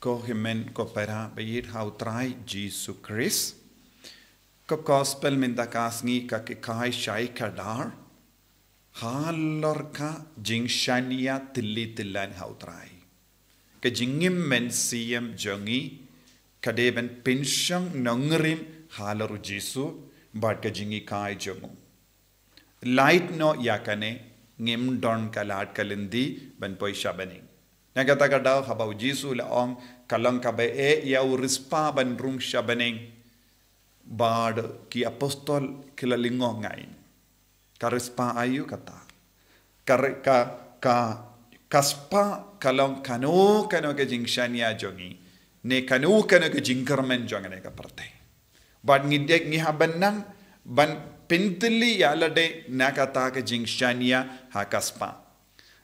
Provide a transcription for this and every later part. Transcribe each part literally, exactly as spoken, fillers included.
Ko hynmen ko para ba ïeit ha u Trai Jisu Khrist. Ka gospel mynta ka sngi ka hikai shai kdar halor ka jingshaniah tylli tyllan ha u Trai. Ka jingim mynsiem jong ngi ka dei ban pynshong nongrim halor u Jisu bad ka jinghikai jong u. Lait noh ïa kane, ngim don ka lad ka lynti ban poi sha bneng. Na kata ka daw haba u Jisu u la ong, ka long kaba eh ïa u riewspah ban rung sha bneng, bad ki apostol ki la lyngngoh ngai. Ka riewspah aïu kata? Ka ri-, ka, ka, ka spah ka long kano kano ka jingshaniah jong ngi, ne kano kano ka jingkyrmen jong ngi ha kane ka pyrthei. Bad ngi dei, ngi hap ban nang ban pyntylli ïa lade na kata ka jingshaniah ha ka spah.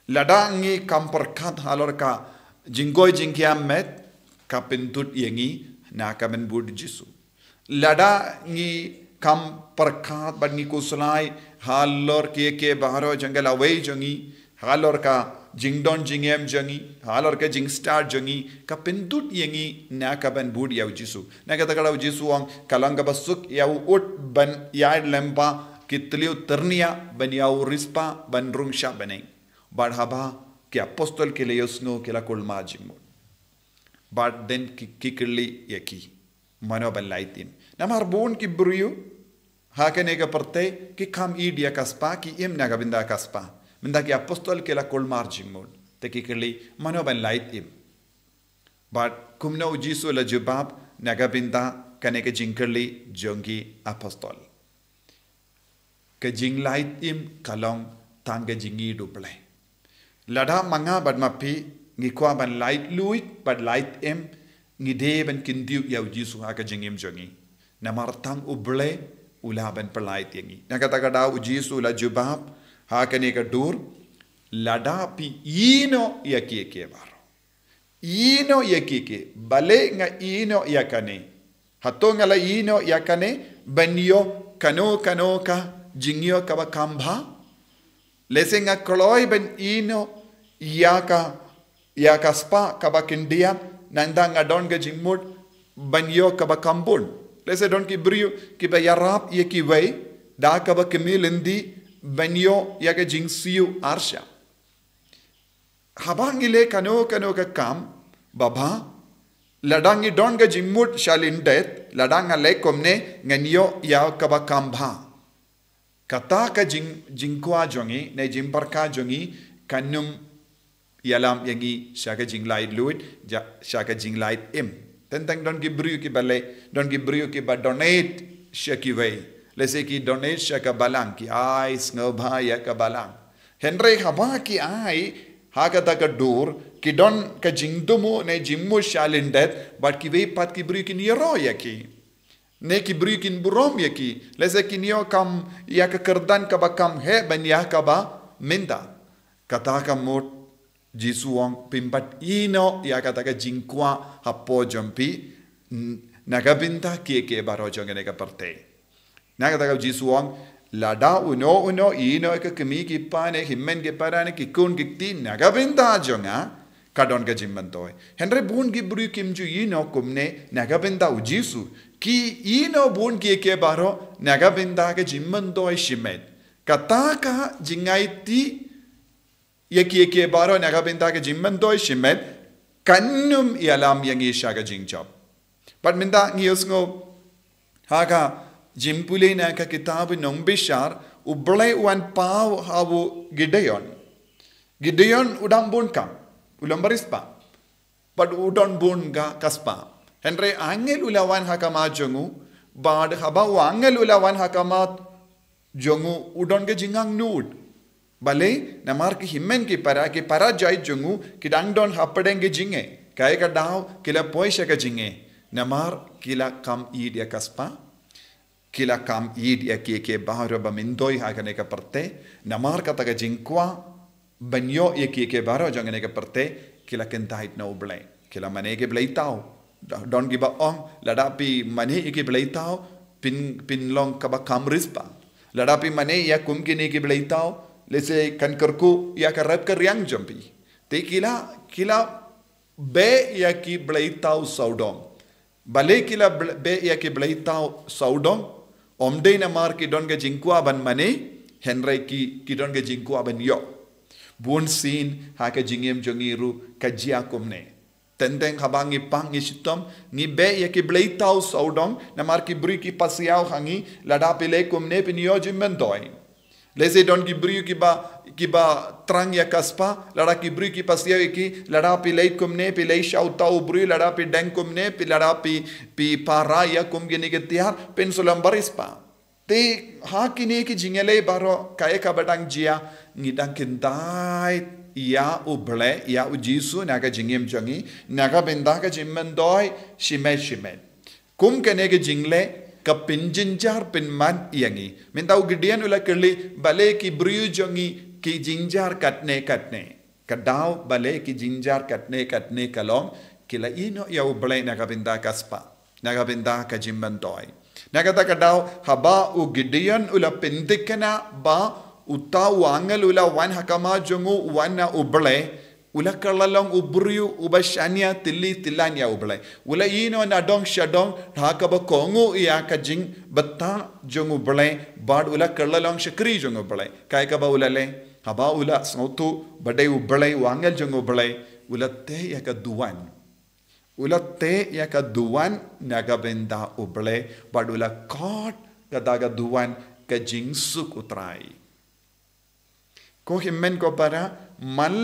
Lada ngi kam pyrkhat halor ka jingkoit jingkhiah met, ka pyntud ïa ngi na ka ban bud Jisu. Lada ngi kam pyrkhat bad ngi khuslai halor kiei kiei baroh jong ka lawei jong ngi, halor ka jingdon jingem jong ngi, halor ka jingstad jong ngi, ka pyntud ïa ngi na ka ban bud ïa u Jisu. Na kata ka daw u Jisu u ong, ka long kaba suk ïa u ut ban ïaid lyngba ki thliew tyrniang ban ïa u riewspah ban rung sha bneng. Bad haba ki apostol ki la ïohsngew ki la kulmar jingmut. Bad then ki, ki kylli ïa ki, mano ban lait im? Namar bun ki briew ha kane ka pyrthei ki kam ïeit ïa ka spah, ki im na ka bynta ka spah. Mynta ki apostol ki la kulmar jingmut, te ki kylli, mano ban lait im? Bad kumno u Jisu u la jubab na ka bynta kane ka jingkylli jong ki apostol? Ka jinglait im ka long tang ka jingïeit U Blei. Lada ma nga bad ma phi ngi kwah ban lait luid bad lait im, ngi dei ban kyntiew ïa u Jisu ha ka jingim jong ngi. Namar tang U Blei u lah ban pynlait ïa ngi. Na kata ka daw u Jisu u la jubab ha kane ka dur, lada phi ïehnoh ïa kiei kiei baroh. Ïehnoh ïa kiei kiei, balei nga ïehnoh ïa kane? Hato nga la ïehnoh ïa kane ban ïoh kano kano ka jingïoh kaba kham bha? Lehse nga kloi ban ïehnoh ïa ka, ïa ka spah kaba khyndiat, nangta nga don ka jingmut ban ïoh kaba kham bun. Lehse don ki briew kiba ïarap ïa kiwei da kaba kmie lynti ban ïoh ïa ka jingsiew arshah. Haba ngi leh kano kano ka kam babha, lada ngi don ka jingmut sha lyndet, lada nga leh kumne ngan ïoh ïa kaba kham bha. Kata ka jing, jingkwah jong ngi ne jingpyrkhat jong ngi kan ym ïalam ïa ngi sha ka jinglait luid, ja, sha ka jinglait im. Teng teng don ki briew kiba leh, don ki briew kiba donate sha kiwei. Lehse ki donate sha ka balang, ki ai sngewbha ïa ka balang. Hynrei haba ki ai ha kata ka dur, ki don ka jingthmu ne jingmut sha lyndet, bad kiwei pat ki briew kin ïaroh ïa ki, ne ki briew kin burom ïa ki. Lehse kin ïoh kam ïa ka kyrdan kaba kham heh ban ïa kaba mynta. Kata ka mut Jisu u ong, phim pat ïehnoh ïa kata ka jingkwah hapoh jong phi, n-, na ka bynta kiei kiei baroh jong kane ka pyrthei. Na kata ka Jisu u ong, lada uno uno ïehnoh ïa ka kmie ki kpa ne hynmen ki para ne ki khun ki kti na ka bynta jong nga, ka don ka jingmyntoi. Hynrei bun ki briew kim ju ïehnoh kumne na ka bynta u Jisu. Ki ïehnoh bun kiei kiei baroh na ka bynta ka jingmyntoi shimet. Kata ka jingaiti ïa kiei kiei baroh na ka bynta ka jingmyntoi shimet kan ym ïalam ïa ngi sha ka jingjop. Bad mynta ngi ïohsngew ha ka jingpule na ka kitab Nongbishar, U Blei u wan paw ha u Gideon. Gideon u dang bun kam, u lum bariewspah. Bad u don bun ka spah. Hynrei angel u la wan ha khmat jong u, bad haba u angel u la wan ha khmat jong u, u don ka jingangnud. Balei? Namar ki hynmen ki para, ki para jait jong u ki dang don hapdeng ki jingeh. Kaei ka daw ki la poi sha ka jingeh? Namar ki la kham ïeit ïa ka spah. Ki la kham ïeit ïa kiei kiei baroh ba myntoi ha kane ka pyrthei. Namar kata ka jingkwah ban ïoh ïa kiei kiei baroh jong kane ka pyrthei, ki la kyntait na U Blei. Ki la mane ki bleithaw. Don kiba ong, lada phi mane ïa ki bleithaw, phin, phin long kaba kham riewspah. Lada phi mane ïa kum kine ki bleithaw, lehse kan kyrkhu ïa ka rep ka riang jong phi. Te ki la, ki la beh ïa ki bleitaw sawdong. Balei ki la ble- beh ïa ki bleitaw sawdong? Ym dei namar ki don ka jingkwah ban mane, hynrei ki, ki don ka jingkwah ban ïoh. Bun sien ha ka jingim jong ngi ruh ka jia kumne. Teng teng haba ngi pang ngi shitom, ngi beh ïa ki bleitaw sawdong, namar ki briew ki pasiaw ha ngi, lada phi leh kumne phin ïoh jingmyntoi. Lehse don ki briew kiba, kiba thrang ïa ka spah, lada ki briew ki pasiaw ïa ki, lada phi leh kumne, phi leh sha uta u briew, lada phi deng kumne, phi lada phi, phi para ïa kum kine ki tiar, phin shu lam barispah. Te ha kine ki jingïaleh baroh kaei kaba dang jia, ngi dang kyntait ïa U Blei, ïa U Jisu na ka jingim jong ngi, na ka bynta ka jingmyntoi shimet shimet. Kum kane ka jingleh ka pynjynjar pynman ïa ngi. Mynta u Gideon u la kylli, balei ki briew jong ngi ki jynjar katne katne. Ka daw balei ki jynjar katne katne ka long, ki la ïehnoh ïa U Blei na ka bynta ka spah, na ka bynta ka jingmyntoi. Na kata ka daw haba u Gideon u la pynthikna ba uta u angel u la wan ha khmat jong u, u wan na U Blei, u la kylla long u briew uba shaniah tylli tyllan ïa U Blei. U la ïehnoh na dong sha dong ha kaba kohnguh ïa ka jingbthah jong U Blei, bad u la kylla long shakri jong U Blei. Kaei kaba u la leh? Haba u la sngewthuh ba dei U Blei u angel jong U Blei, u la teh ïa ka duwan. U la teh ïa ka duwan na ka bynta U Blei, bad u la khot kata ka duwan ka jingsuk U Trai. Ko hynmen ko para, man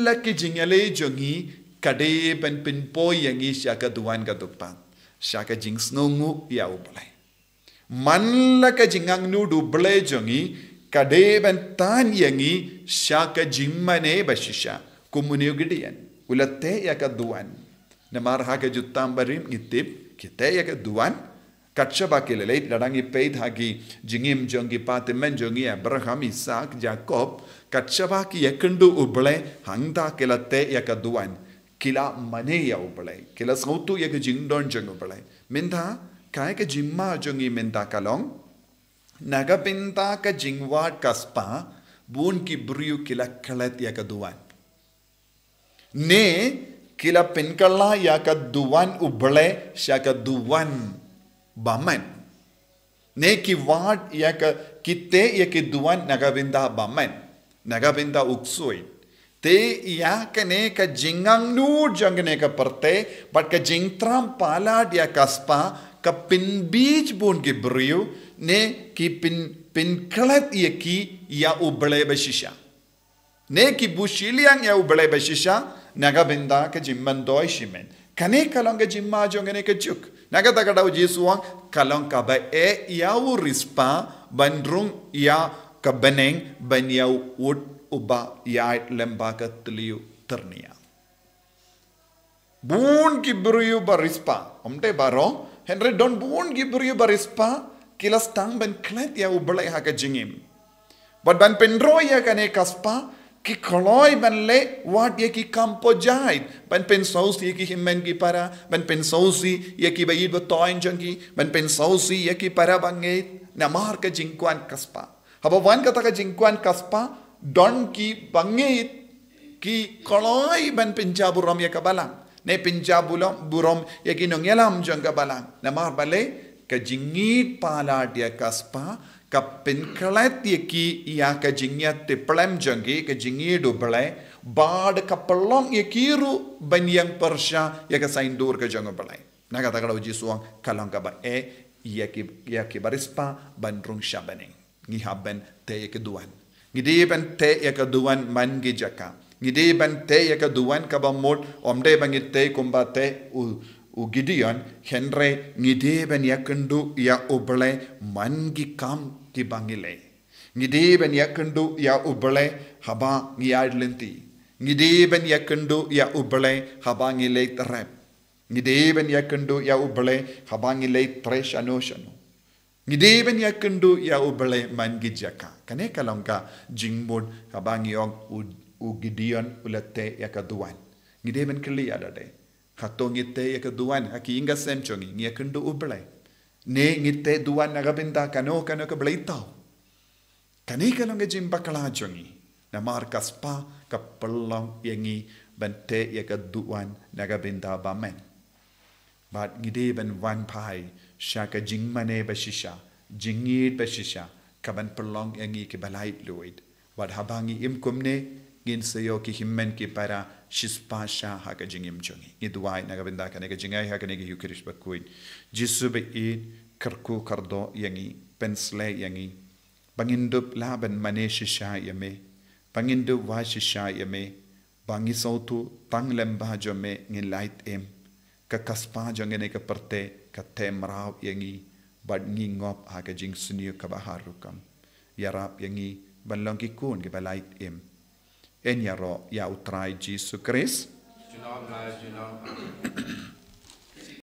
la ki jingïaleh jong ngi ka dei ban pynpoi ïa ngi sha ka duwan ka dukpat, sha ka jingsngewnguh ïa U Blei. Man la ka jingangnud U Blei jong ngi ka dei ban tan ïa ngi sha ka jingmane ba shisha. Kum une u Gideon, u la teh ïa ka duwan. Namar ha ka Jutang Barim ngi tip, ki teh ïa ka duwan. Kat shaba ki la leit, lada ngi peit ha ki jingim jong ki patymmen jong ngi, Abraham, Isak, Jakob, kat shaba ki ïakynduh U Blei, hangta ki la teh ïa ka duwan. Ki la mane ïa U Blei, ki la sngewthuh ïa ka jingdon jong U Blei. Mynta kaei ka jingma jong ngi mynta ka long, na ka bynta ka jingwad ka spah, bun ki briew ki la klet ïa ka duwan. Ne ki la pynkylla ïa ka duwan U Blei sha ka duwan bymman. Ne ki wad ïa ka, ki teh ïa ki duwan na ka bynta bymman, na ka bynta u ksuid. Te ïa kane ka jingangnud jong kane ka pyrthei bad ka jingtram palat ïa ka spah ka pynbiej bun ki briew, ne ki pyn, pynklet ïa ki ïa U Blei ba shisha. Ne ki buh shiliang ïa U Blei ba shisha na ka bynta ka jingmyntoi shimet. Kane ka long ka jingma jong kane ka juk. Na kata ka daw Jisu u ong ka long kaba eh ïa u riewspah ban rung ïa ka bneng ban ïa u ut uba ïaid lem bad ka tliw tyrnia. Bun ki briew ba riewspah, ym dei baroh, hynrei don bun ki briew ba riewspah ki la sdang ban klet ïa U Blei ha ka jingim. Bad ban pynroi ïa kane ka spah, ki kloi ban leh wat ïa ki kam pojait, ban pynsngewsih ïa ki hynmen ki para, ban pynsngewsih ïa ki ba ïeit ba thoiñ jong ki, ban pynsngewsih ïa ki para bangeit, namar ka jingkwah ka spah. Haba wan kata ka jingkwah ka spah, don ki bangeit ki kloi ban pynjah burom ïa ka balang, ne pynjah burom, burom ïa ki nongïalam jong ka balang. Namar balei? Ka jingïeit palat ïa ka spah ka pynklet ïa ki ïa ka jingïatiplem jong ki, ka jingïeit U Blei, bad ka pynlong ïa ki ruh ban ïeng pyrshah ïa ka saiñdur ka jong U Blei. Na kata ka daw Jisu u ong ka long kaba eh ïa ki, ïa ki ba riewspah ban rung sha bneng. Ngi hap ban teh ïa ka duwan. Ngi dei ban teh ïa ka duwan man ki jaka. Ngi dei ban teh ïa ka duwan kaba mut, ym dei ba ngi teh kumba teh u, u Gideon, hynrei ngi dei ban ïakynduh ïa U Blei man ki kam kiba ngi leh. Ngi dei ban ïakynduh ïa U Blei haba ngi ïaid lynti. Ngi dei ban ïakynduh ïa U Blei haba ngi leit rep. Ngi dei ban ïakynduh ïa U Blei haba ngi leit trei shano shano. Ngi dei ban ïakynduh ïa U Blei man ki jaka. Kane ka long ka jingmut haba ngi ong u, u Gideon u la teh ïa ka duwan. Ngi dei ban kylli ïa lade, hato ngi teh ïa ka duwan ha ki ïing ka sem jong ngi, ngi ïakynduh U Blei? Ne ngi teh duwan na ka bynta kano kano ka bleitaw? Kane ka long ka jingbakla jong ngi. Namar ka spah ka pynlong ïa ngi ban teh ïa ka duwan na ka bynta ba men. Bad ngi dei ban wan phai sha ka jingmane ba shisha, jingïeit ba shisha, ka ban pynlong ïa ngi ki ba laitluid. Bad haba ngi im kumne, ngin sa ïoh ki hynmen ki para shispah sha ha ka jingim jong ngi. Ngi duwai na ka bynta kane ka jingai ha kane ka Eucharist bakhuid. Jisu ba ïeit, kyrkhu kyrdoh ïa ngi, pynshlei ïa ngi. Ba ngin dup lah ban mane shisha ïa me. Ba ngin dup wad shisha ïa me. Ba ngi sngewthuh tang lem ba jong me ngin lait im. Ka kaspa jong kane ka pyrthei ka teh mraw ïa ngi. Bad ngi ngop ha ka jingsniew kaba har rukom. Ïarap ïa ngi ban long ki khun kiba lait im. Yn ïaroh ïa U Trai Jisu Khrist. Junom la junom.